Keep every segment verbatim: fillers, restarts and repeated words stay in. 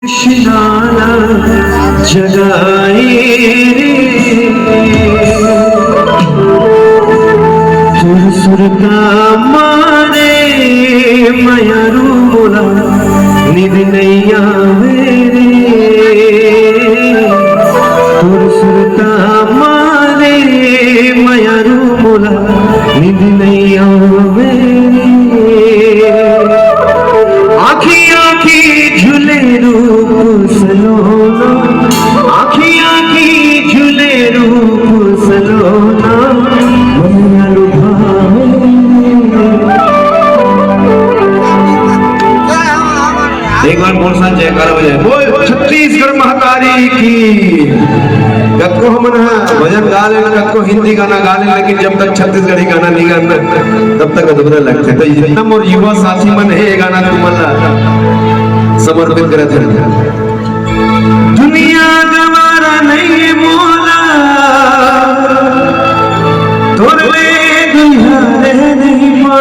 शिलाला जगाए रे, तोर सुरता मारे मयारू मोला नींद नइ आवे रे। तोर सुरता मारे मयारू मोला नींद नइ आवे रे। आँखी आँखी झूले रूप सलोना, आँखी आँखी झूले रूप सलोना, मनिया लुभावे। एक बार बोल साथ जयकारा हो जाए, बोल छत्तीसगढ़ महतारी की। कतको हमन ह भजन गा लेन, कतको हिंदी गाना गा लेन, लेकिन जब तक छत्तीसगढ़ी गाना नहीं गान, तब तक अधूरा लगथे। तो जितना मोर युवा साथी मन हे, ये गाना तुमन ला समर्पित करत हे। दुनिया गवारा नहीं मोला, तोर ले दुनिया रह नहीं पा।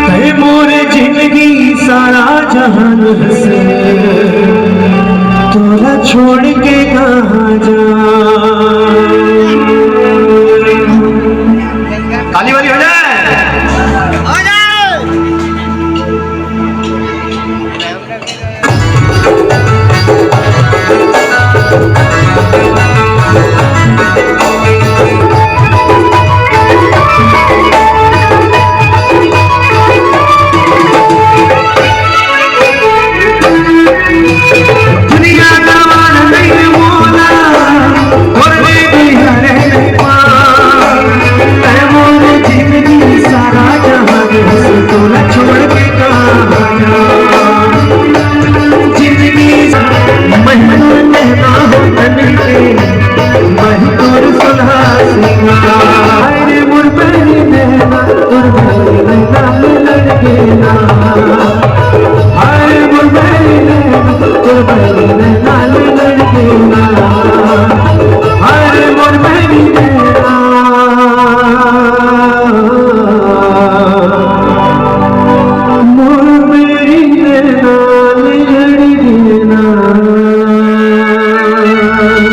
तै मोरे जिंदगी सारा जहान हंसे, तोला छोड़ के कहाँ जा।